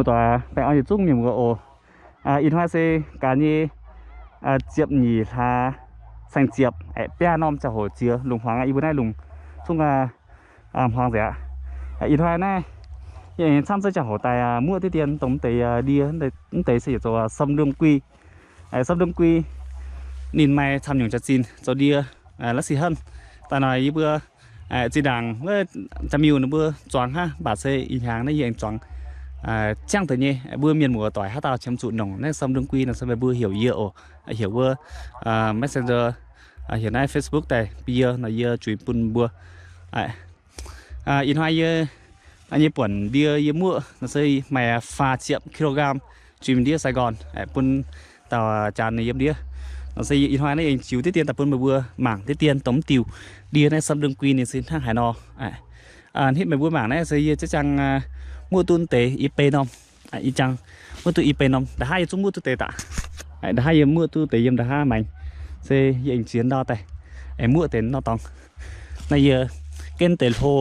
doic baengh orn yietc zungv mienh muoz oc. Ih hnoi se gaax nyei ziepc nyeic hlaax saeng-ziepc, aeqv, biaa norm ziangh hoc ziex lungh hmuangx aqv. Yie mbuo naaiv lungh zungv hmuangx nzengc aqv. Ih hnoi naaiv yie aengx camv zeiv ziangh hoc daaih muoqv diqv dien dongh mv deix ndie, mv deix se yietc zoux Sâm Đương Quy. Sâm Đương Quy ninh maaih camv nyungc jaax-zinh zoux ndie, la'sic hnangv daaih nor yie mbuo zinh ndaangc wuov jaa-miuh ninh mbuo zuangx hnangv, mv baac se ih hnyangx naaiv yie aengx zuangx ciangv deix nyei. Mbuo mienh muoz doic haaix dauh qiemx zuqc nongc naaiv Sâm Đương Quy nor se meih mbuo heuc yie oc, heuc wuov Messenger, heuc naaiv Facebook daaih bun yie nor yie zuiz bun mbuo. Ih hnoi yie nyei buonc ndie yie muoqv nor se maaih faah ziepc kilogram, zuiz mingh ndiev Sài Gòn bun dauh jaan ninh yiem ndiev. Nor se ih hnoi naaiv aengx ziux diqv dien daaih bun meih mbuo mangc diqv dien dongh mv diuh ndie naaiv Sâm Đương Quy ninh se hnangv haaix nor. Hnangv meih mbuo mangc naaiv se yie jiex jangx muoqv duqv deix i bei norm, i jangx muoqv duqv i bei norm. Nda'haav yie zungv muoqv duqv deix daaih. Nda'haav yie muoqv duqv deix yiem nda'haav maengx, se yie aengx ziex ndau daaih aengx muoqv deix norm dorngx. Naaiv yie genv deix hlo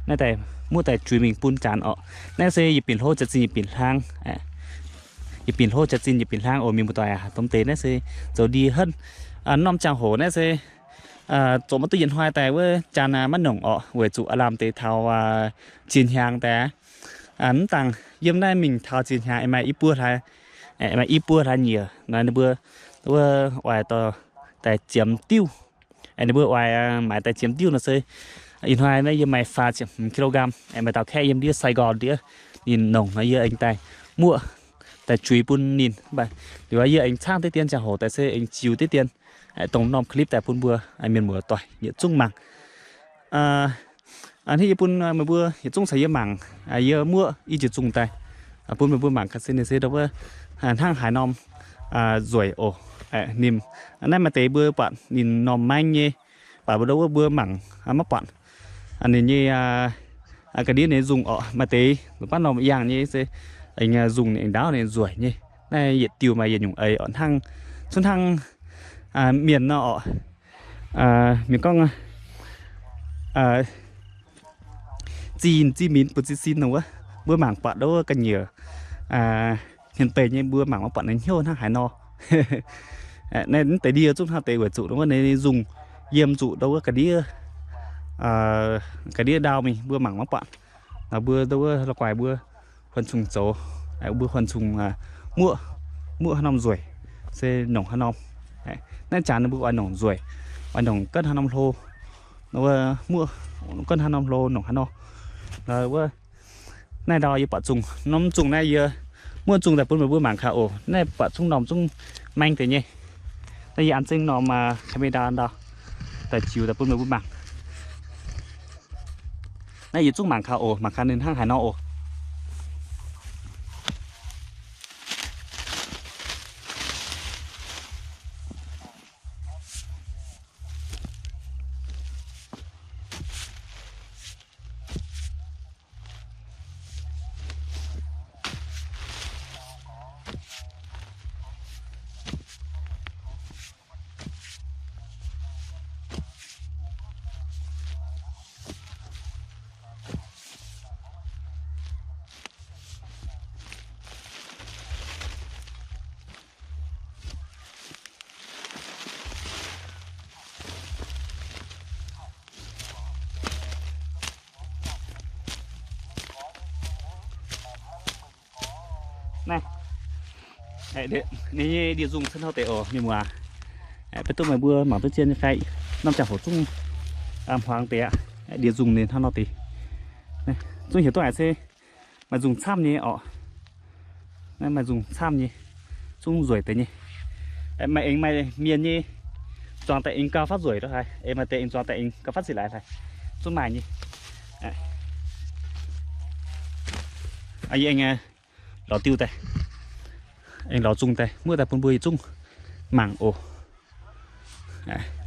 naaiv daaih muoqv daaih zuiz mingh bun jaan orqc. Naaiv se yietc binc hlo jaax-zinh yietc binc hlang. Yietc binc hlo jaax-zinh yietc binc hlang oc mienh muoz doic aac. Dongh deix naaiv se zoux ndie henv. Norm ziangh hoc naaiv se zoux maiv duqv yietc hnoi daaih wuov jaan maiv nongc orqc, weic zuqc aav lamh deix taux ziex hnyangx daaih. Mv dangh yiem naaiv mingh taux ziex hnyangx aengx maaih i buo hlaax, maaih i buo hlaax nyieqc nor ninh mbuo wuov oix dorh daaih ziemx diuv. Ninh mbuo oix maaiz daaih ziemx diuv nor se ih hnoi naaiv yie maaih faah ziepc hmz kilogram, maaih dauh kaeqv yiem ndiev Sài Gòn ndiev ninh nongc nor yie aengx daaih muoqv daaih zuiz bun ninh. Mv baac liuz yie aengx caangv diqv dien ziangh hoc daaih se aengx ziux diqv dien dongh norm clip daaih bun mbuo mienh muoz doic yietc zungv mangc. Hnangv yie bun meih mbuo yietc zungv caux yie mangc yie muoqv i jiex zungh daaih, bun meih mbuo mangc gaax se ninh se ndau wuov hnangv haaix norm nzueic oc. Ninh naaiv maaih deix mbuo buatc ninh norm maeng nyei, baac mbuo ndau wuov mbuo mangc maiv buatc ninh nyei ga'ndiev ninh nzungh orqc. Maaih deix mbuo baav norm yangh nyei se aengx nzungh ninh aengx ndaauv ninh nzueic nyei. Naaiv yietc diuh maaih yietc nyungc eix orqc, hnangv zungv hnangv mienh nor orqc. Mienh gorngv zinh zinh minx buoz zinh sin nor wuov, mbuo mangc buatc ndau wuov ga'nyiec hmien beic nyei mbuo mangc maiv buatc ninh hnyouv hnangv haaix nor. Naaiv deix ndie zungv hnangv deix weic zuqc ndau wuov ninh nzungh yiem zuqc ndau wuov ga'ndiev, ga'ndiev ndaauv mingh mbuo mangc maiv buatc. Nor mbuo ndau wuov la'guaih mbuo huon cungh zoux, mbuo huon cungh muoqv, muoqv haaix norm nzueic se nongc haaix norm. Naaiv jaax ninh mbuo oix nongc nzueic, oix nongc ganh haaix norm hlo, muoqv ganh haaix norm hlo nongc haaix nor. Wuov naaiv ndau yie buatc zungh, norm zungh naaiv yie muoqv zungh daaih bun meih mbuo mangc gaax oc. Naaiv buatc zungv norm zungv maeng deix nyei. Naaiv yie an zengv norm camera ndau daaih ziux daaih bun meih mbuo mangc. Naaiv yietc zungv mangc gaax oc, mangc gaax ninh hnangv haaix nor oc. Naaiv, ninh nyei ndie-nzungh cuotv hnangv deix oc mienh muoz. Beiv duqv meih mbuo mangc duqv zien nyei fai? Norm ziangh hoc zungv hmuangx deix aqv. Ndie-nzungh ninh hnangv nor deix. Zungv heuc duqv haic se maaih nzungh camv nyei orqc. Naaiv maaih nzungh camv nyei, zungv nzueic deix nyei. Maaih aengx maaih mienh nyei zuangx daaih aengx gauh fatv nzueic lo haic, aengx maaih deix aengx zuangx daaih aengx gauh fatv ziqc laaix haic. Zungv maaih nyei. Yie aengx lorz diuh daaih, aengx lorz zungh daaih muoqv daaih bun mbuo yietc zungv mangc oc.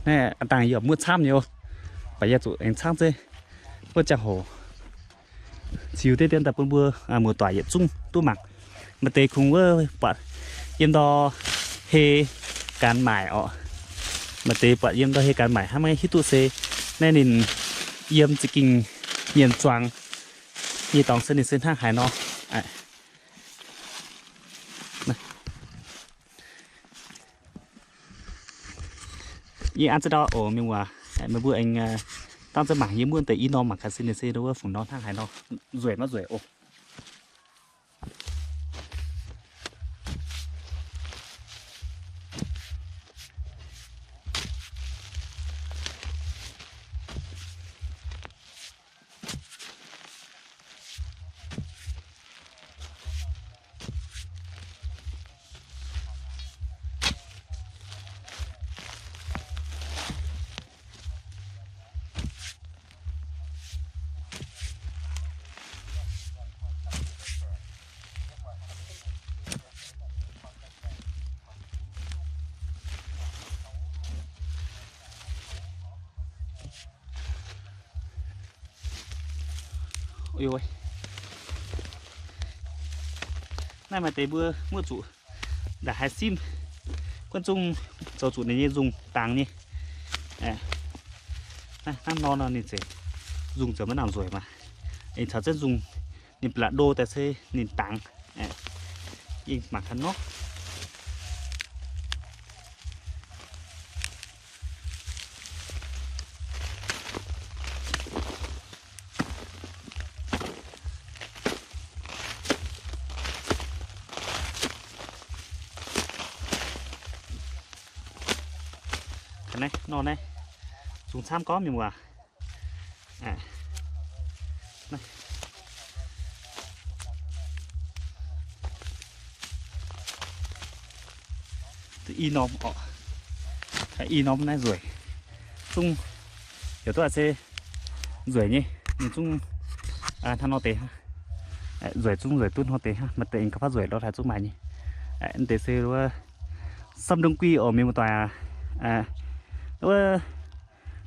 Naaiv dangh yie muoqv camv nyei oc, baac yie zuqc aengx camv zeiv wuov ziangh hoc ziux deix dien daaih bun mbuo muoz-doic yietc zungv duqv mangc. Maaih deix kungx wuov buatc yiem ndor hei gaanx maaic orqc. Maaih deix buatc yiem ndor hei gaanx maaic hnangv maiv hiuv duqv se naaiv ninh yiem za'gengh mienh zuangx nyei dorngx se ninh se hnangv haaix nor. Yie an ziex ndau oc mienh muoz, meih mbuo aengx dangv ziex mangc yie muonh deix i norm mangc gaax se ninh se wuov fungc nor hnangv haaix nor, nzueic maiv nzueic oc. Naaiv maaih deix mbuo muoqv zuqc ndaaih haaix simv, guanh zungv zoux zuqc ninh nyei nzungh dangx nyei. Hnangv nor nor ninh zeiz nzungh ziouc maiv nangc nzueic maah. Aengx caux zengv nzungh ninh ba'laqc ndo daaih se ninh dangx. Yie mangc gaax nor. Naaiv nor naaiv zungh camv gorngv mienh muoz. I norm oc, i norm naaiv nzueic, zungv heuc duqv se nzueic nyei. Ninh zungv hnangv nor deix, nzueic zungv nzueic duqv nor deix hnangv, maaih deix gauh faaux nzueic lorz haaix zungv maaih nyei. Mv deix se wuov 三珍桂 oc mienh muoz-doic aac. Wuov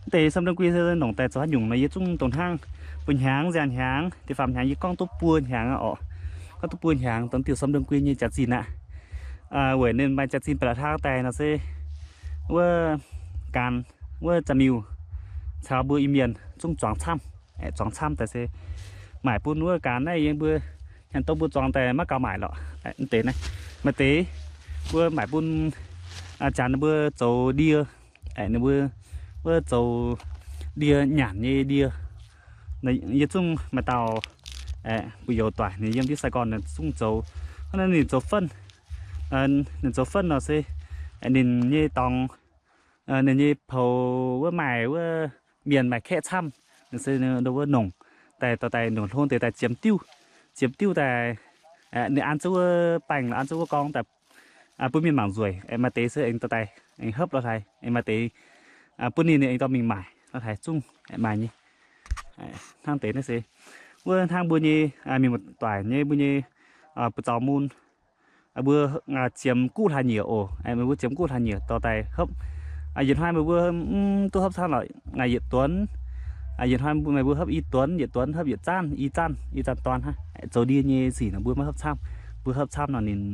mv deix 三珍桂 se nongc daaih zoux haaix nyungc nor yie zungv dongh hnangv buo hnyangx, nziaamv hnyangx, da'faam hnyangx yie gorngv duqv buo hnyangx oc. Gorngv duqv buo hnyangx dongh diuh 三珍桂 nyei jaax-zinh aqv. Weic ninh maaih jaax-zinh ba'laqc hlang daaih nor se wuov gaanx, wuov jaa-miuh caux mbuo Iu-Mienh zungv zuangx camv. Zuangx camv daaih se maaic bun wuov gaanx naaiv yie mbuo hnyangx dongh mbuo zuangx daaih maiv gaux maaic lorqc. Mv deix naaiv maaih deix mbuo maaic bun janx ninh mbuo zoux ndie, ninh mbuo wuov zoux ndie nyanc nyei ndie. Yie zungv maaih dauh mbuo youz doic ninh yiem ndiev Saigon ninh zungv zoux, hnangv naaiv ninh zoux fen, ninh zoux fen nor se ninh nyei dorngx, ninh nyei poux wuov maaih wuov mienh maaih kaeqv camv, ninh se wuov nongc daaih dorh daaih nongc hlo deix daaih ziemx diuv, ziemx diuv daaih ninh an zungv wuov baengh, an zungv wuov gorngv daaih bun mienh mangc nzueic. Maaih deix se aengx dorh daaih aengx hopv lorz hlaaix, maaih deix bun ninh aengx dorh mingh maaic lorz hlaaix zungv maaih nyei. Hnangv deix naaiv se wuov hnangv mbuo nyei mienh muoz-doic nyei mbuo nyei buoz-zaux mun, mbuo ziemx guv hlaax nyieqc oc. Meih mbuo ziemx guv hlaax nyieqc dorh daaih hopv. Yietc hnoi meih mbuo mv duqv hopv camv lorqc, yietc duonx. Yietc hnoi meih mbuo hopv i duonx, yietc duonx hopv yietc zanv, i zanv, i zanv dorn hnangv. Zoux ndie nyei sic nor mbuo maiv hopv camv. Mbuo hopv camv nor ninh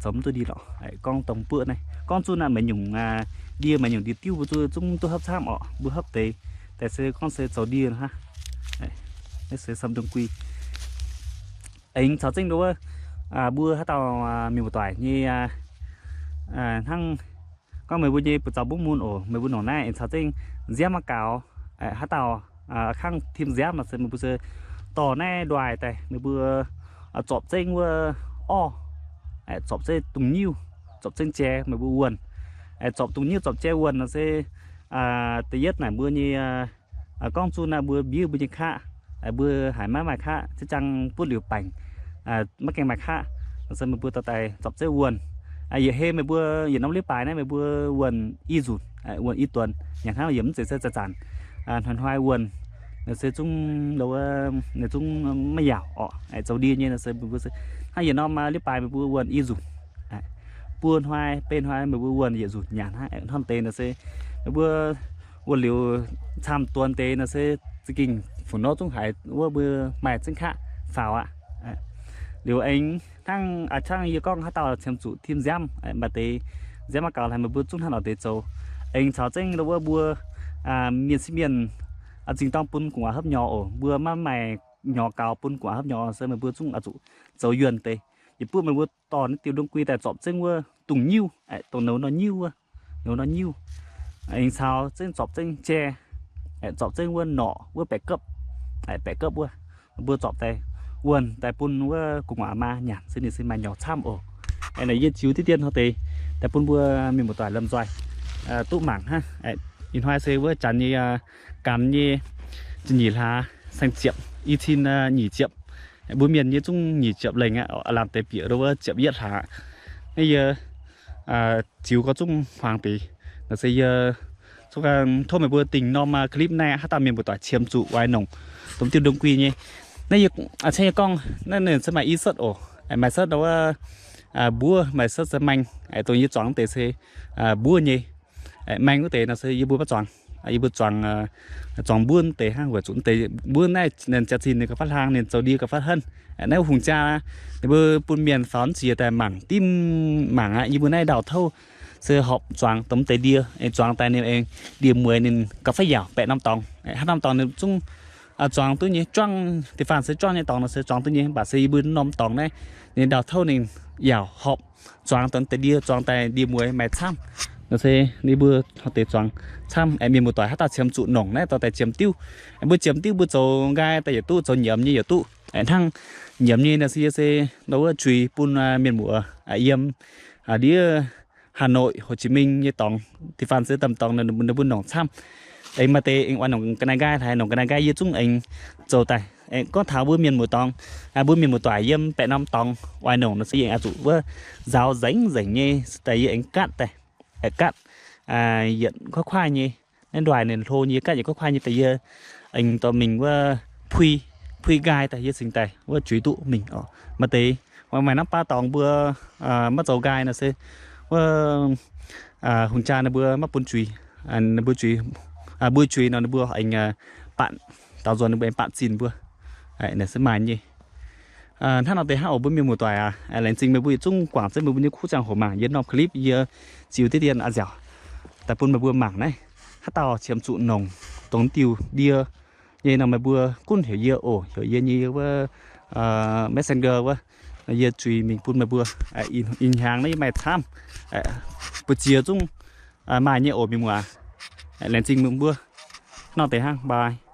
zoux mv duqv ndie lorqc. Gorngv dongh buoqv naaiv gorngv zunv naaiv maaih nyungc ndie, maaih nyungc ndie-diuv mbuo zungv mv duqv hopv camv orqc. Mbuo hopv deix daaih se gorngv se zoux ndie hnangv. Naaiv se 三珍桂. Aengx caux zengv nduov mbuo haaix dauh mienh muoz-doic nyei hnangv gorngv meih mbuo nyei buoz-zaux mbungv mun oc, meih mbuo nongc naaiv aengx caux zengv nziaamv maiv gaux, haaix dauh kangv tim nziaamv nor se meih mbuo se dorh naaiv nduaih daaih meih mbuo zorpc zengv wuov orv, zorpc zengv dungz nyiuv, zorpc zengv jai meih mbuo wuonh. Zorpc dungz nyiuv zorpc jai wuonh nor se da'yietv naaic mbuo nyei gorngv zunh naaiv mbuo mbiev mbuo nyei kaqv, mbuo haiz maiv maaih kaqv, ziex jaang butv liuz baengc, maiv gaengh maaih kaqv, nor se meih mbuo dorh daaih zorpc zengv wuonh. Yietc hei meih mbuo yietc norm leiz-baaix naaiv meih mbuo wuonh i nzunc, wuonh i duonx, nyanc hnangv yie mv zeiz se zanc-zanc hnoi-hnoi wuonh, nor se zungv lo, ninh zungv maiv yaauc orqc. Zoux ndie nyei nor se meih mbuo se hnangv yietc norm leiz-baaix meih mbuo wuonh i nzunc, buo hnoi, beiv hnoi meih mbuo wuonh yietc nzunc nyanc hnangv. Hnangv deix nor se meih mbuo wuonh liuz camv duonx deix nor se za'gengh fungc nor zungv haiz wuov mbuo maaih zengv kaqv faaux aqv. Liuz aengx hnangv a'jang hnangv yie gorngv haaix dauh ziemx zuqc tim nziaamv, maaih deix nziaamv maiv gaux haic meih mbuo zungv hnangv naaic deix zoux. Aengx caux zengv lo wuov mbuo mienh sieqv mienh zingh dorng bun gu'nguaaz hopv nyorx oc. Mbuo maiv maaih nyorx gaux bun gu'nguaaz hopv nyorx se meih mbuo zungv oix zuqc zoux yuonh deix. Yietc buov meih mbuo dorh naaiv diuh ndongc gui daaih zorpc zengv wuov dungz nyiuv, dongh nouz nor nyiuv wuov, nouz nor nyiuv. Aengx caux zengv zorpc zengv jai, zorpc zengv wuov norqc wuov baeqc gepv, baeqc gepv wuov, mbuo zorpc daaih wuonh daaih bun wuov gu'nguaaz maa nyanc se ninh se maaih nyouc camv oc. Naaiv yie ziux diqv dien hnoi deix daaih bun mbuo mienh muoz-doic lomh nzoih duqv mangc hnangv. Ih hnoi se wuov janx nyei, ganx nyei, ziepc nyeic hlaax saeng-ziepc, i cin nyic ziepc. Mbuo mienh nyei zungv nyic ziepc lengh aqv, lamh deix bieqc wuov ziepc yietv hlaax. Naaiv yie ziux gau zungv hmuangx deix. Naaiv se yie tov meih mbuo dingh norm clip naaiv, haaix dauh mienh muoz-doic qiemx zuqc oix nongc dongh diuh ndongc gui nyei. Naaiv yie, aa, ceng yie gorngv naaiv ninh se maaih i setv oc. Maaih setv wuov mbuov, maaih setv se maeng. Dongh yie zuangx wuov deix se mbuov nyei. Maeng wuov deix nor se yie mbuo maiv zuangx. Yie mbuo zuangx, zuangx mbuov wuov deix hnangv, weic zuqc wuov deix mbuov naaiv ninh jaax-zinh ninh gauh faatv hlang, ninh zoux ndie gauh faatv henv. Naaiv hungh jaa ninh mbuo bun mienh faaux ziex daaih mangc dimv mangc aqv. Yie mbuo naaiv ndau-touv se horpc zuangx dongh wuov deix ndie, zuangx daaih ninh aengx ndie-mueiz ninh gauh faatv yaauc, baeqc norm dorngx. Haaix norm dorngx ninh zungv zuangx duqv nyei, juangv da'faanh se juangv nyei dorngx nor se zuangx duqv nyei, mv baac se yie mbuo norm dorngx naaiv ninh ndau-touv ninh yaauc horpc zuangx dongh deix ndie, zuangx daaih ndie-mueiz maaih camv. Nor se ninh mbuo hnoi deix zuangx camv. Aengx mienh muoz-doic haaix dauh qiemx zuqc nongc naaiv dorh daaih ziemx diuv. Mbuo ziemx diuv mbuo zoux nqaai daaih yaac duqv, zoux nyiemz nyei yaac duqv. Hnangv nyiemz nyei nor se yie se nor wuov juix bun mienh muoz yiem ndiev Hà Nội, Hồ Chí Minh nyei dorngx, da'faanh se domh dorngx ninh mbuo nongc camv. Aengx maaih deix aengx oix nongc ga'naaiv nqaai haic, nongc ga'naaiv nqaai yie zungv aengx zoux daaih. Aengx gorngv taux mbuo mienh muoz-doic, mbuo mienh muoz-doic yiem baeqc norm dorngx oix nongc nor se yie aengx oix zuqc wuov nzaaux nzengc nzengc nyei daaih yie aengx gatv daaih, gatv yietc kuaiv kuaaiv nyei. Naaiv ndoih ninh hlo nyei, gatv yietc kuaiv kuaaiv nyei daaih yie aengx dorh mingh wuov pui, pui nqaai daaih yie cingx daaih wuov juix duqv mingh oc. Maaih deix maaih norm baav dorngx mbuo maiv zoux nqaai nor se wuov hungh jaa ninh mbuo maiv bun juix. Ninh mbuo juix, mbuo juix nor ninh mbuo aengx baatc, daaux nzuonx ninh mbuo aengx baatc zinh mbuo. Naaiv se maaih nyei. Hnangv nor deix hnangv oc mbuo mienh muoz-doic aac. Laengz zingh meih mbuo yietc zungv guangc jienv meih mbuo nyei kuv ziangh hoc mangc yie norm clip yie ziux diqv dien a'nziaauc daaih bun meih mbuo mangc naaiv. Haaix dauh qiemx zuqc nongc dongh diuh ndie nyei nor meih mbuo gunv heuc yie oc, heuc yie nyei wuov Messenger wuov, yie zuiz mingh bun meih mbuo. Ih hnyangx naaiv yie maaih camv, mbu'ziex zungv maaih nyei oc mienh muoz. Laengz zingh meih mbuo. Nor deix hnangv, bye.